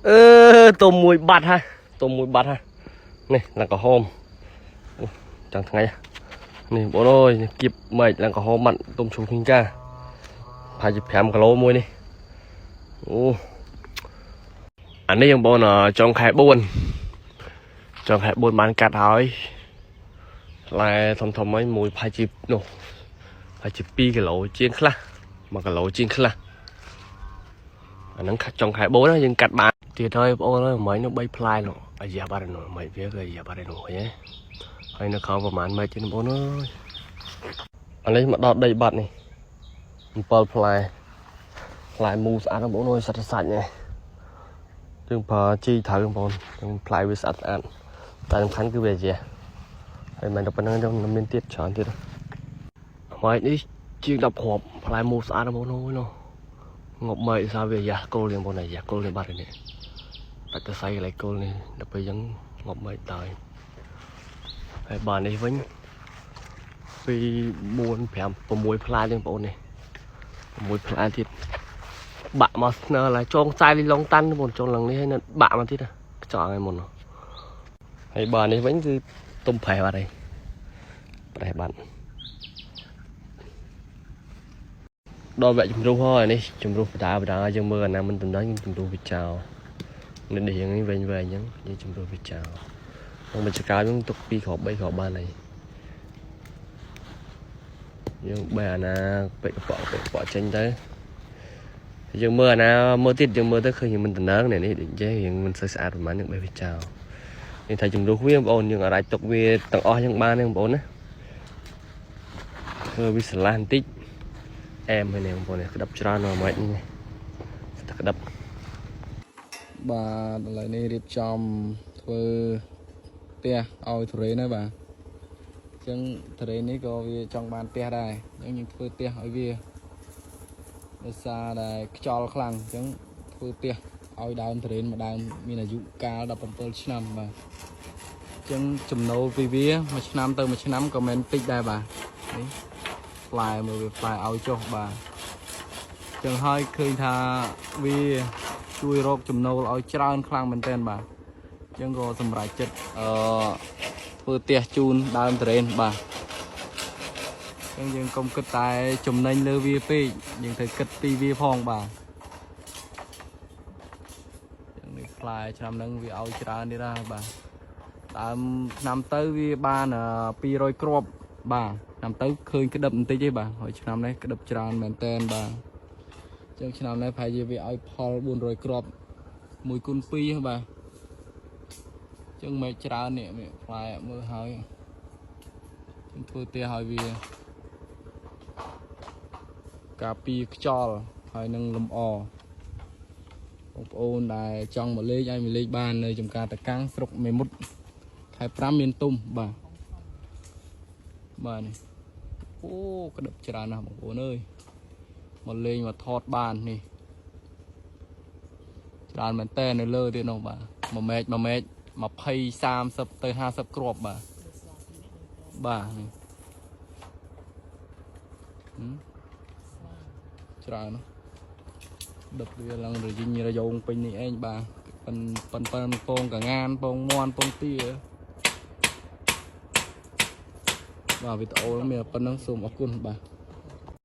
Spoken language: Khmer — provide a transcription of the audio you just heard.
អឺទុំមួយបាត់ហើយទុំមួយបាត់ហើយនេះឡើងក្រហមអូចាំងថ្ងៃនេះបងអើយនេះគៀបមែកឡើងក្រហមបាត់ទុំឈូឃីងកាប្រហែលជា5គីឡូមួយនេះអូអានេះបងប្អូនចុងខែ4ចុងខែ4បានកាត់ហើយផ្លែធំធំហើយមួយប្រហែលជានោះប្រហែលជា2គីឡូជាងខ្លះ1គីឡូជាងខ្លះអាហ្នឹងចុងខែ4ណាយើងកាត់បានទៀតហើយបងប្អូនអើយមិញនោះ3ផ្លែនោះអាយ៉ាបាត់ហើយនោះមិនវាគឺអាយ៉ាបាត់ហើយនោះឃើញទេហើយនៅក្រោមប្រហែលម៉ែត្រទៀតបងប្អូនអើយអានេះមកដល់ដីបាត់នេះ7ផ្លែផ្លែមូស្អាតបងប្អូនអើយសិតតែសាច់នេះយើងប្រើជីត្រូវបងប្អូនយើងផ្លែវាស្អាតស្អាតតែសំខាន់គឺវាអាយ៉ាហើយមិនតែប៉ុណ្្នឹងទេមានទៀតច្រើនទៀតម៉ែនេះជាង10គ្រាប់ផ្លែមូស្អាតបងប្អូនអើយនោះងប់មែកសារវាយ៉ាគោលបងប្អូនអាយ៉ាគោលនេះបាត់ហើយនេះដាច់ទៅសៃកន្លែងគោលនេះដល់ពេលអញ្ចឹងងប់មែកតើហើយបាទនេះវិញ2 4 5 6ផ្លែទៀតបងប្អូននេះ6ផ្លែទៀតបាក់មកស្នើឡើយចងខ្សែលីឡុងតាន់បងប្អូនចងឡើងនេះហើយនៅបាក់មកទៀតខ្ចង់ឲ្យមុនហើយបាទនេះវិញគឺទុំប្រេះបាត់ហើយប្រេះបាត់ដល់វគ្គជំរុះហើយនេះជំរុះបដាបដាយើងមើលអាណាមិនតំណែងយើងជំរុះវាចោលនេះនេះយ៉ាងនេះវែងវែងអញ្ចឹងយើងជំរុះវាចោលក្នុងបញ្ចកាយើងទុក2គ្រាប់3គ្រាប់បានហើយយើងបេះអាណាពេកកប៉ក់ពេកកប៉ក់ចេញទៅយើងមើលអាណាមើលទៀតយើងមើលទៅឃើញមិនតំណងនេះនេះដូចចេះយើងមិនសូវស្អាតប្រហែលយើងបេះវាចោលយើងថាជំរុះវាបងប្អូនយើងអាចទុកវាទាំងអស់យើងបានទេបងប្អូនណាធ្វើវាស្រឡះបន្តិចអែមហើយនេះបងប្អូននេះក្តាប់ច្រើនណាស់ម៉េចនេះស្ទឹកក្តាប់ បាទឥឡូវនេះរៀបចំធ្វើផ្ទះឲ្យទុរេនហើយបាទអញ្ចឹងទុរេននេះក៏វាចង់បានផ្ទះដែរអញ្ចឹងយើងធ្វើផ្ទះឲ្យវាដោយសារតែខ្យល់ខ្លាំងអញ្ចឹងធ្វើផ្ទះឲ្យដើមទុរេនមួយដើមមានអាយុកាល17ឆ្នាំបាទអញ្ចឹងចំណូលពីវាមួយឆ្នាំទៅមួយឆ្នាំក៏មិនតិចដែរបាទនេះផ្លែមើលវាផ្លែឲ្យចុះបាទអញ្ចឹងហើយឃើញថាវា ជួយរកចំណូលឲ្យច្រើនខ្លាំងមែនទែនបាទអញ្ចឹងក៏សម្រេចចិត្តអឺធ្វើផ្ទះជូនដើមទុរេនបាទអញ្ចឹងយើងកុំគិតតែចំណេញលើវាពេកយើងត្រូវគិតពីវាផងបាទអញ្ចឹងនេះផ្លែឆ្នាំហ្នឹងវាឲ្យច្រើនទៀតហើយបាទដើមឆ្នាំទៅវាបាន200គ្រាប់បាទឆ្នាំទៅឃើញក្តឹបបន្តិចទេបាទហើយឆ្នាំនេះក្តឹបច្រើនមែនទែនបាទ ចឹងឆ្នាំនេះប្រហែលជាវាឲ្យផល400គ្រាប់1គុណ2ហ៎បាទចឹងមិនច្រើននេះនេះផ្លែមើលហើយចឹងធ្វើផ្ទះឲ្យវាការពារខ្យល់ហើយនឹងលំអបងប្អូនដែលចង់មកលេងឲ្យមកលេងបាននៅចំការតកាំងស្រុកមេមត់ខែ5មានទុំបាទបាទនេះអូក្តឹបច្រើនណាស់បងប្អូនអើយ មកលេងមកថតបាននេះច្រើនមែនតើនៅលើទៀតនោះបាទមួយមែកមួយមែក20 30ទៅ50គ្រាប់បាទបាទនេះហឹមច្រើនណាស់ដឹកវាឡើងរយិញរយោងពេញនេះឯងបាទប៉ិនប៉ិនប៉ិនពងកងានពងមន់ពងទាបាទវីដេអូមានប៉ុណ្ណឹងសូមអរគុណបាទ។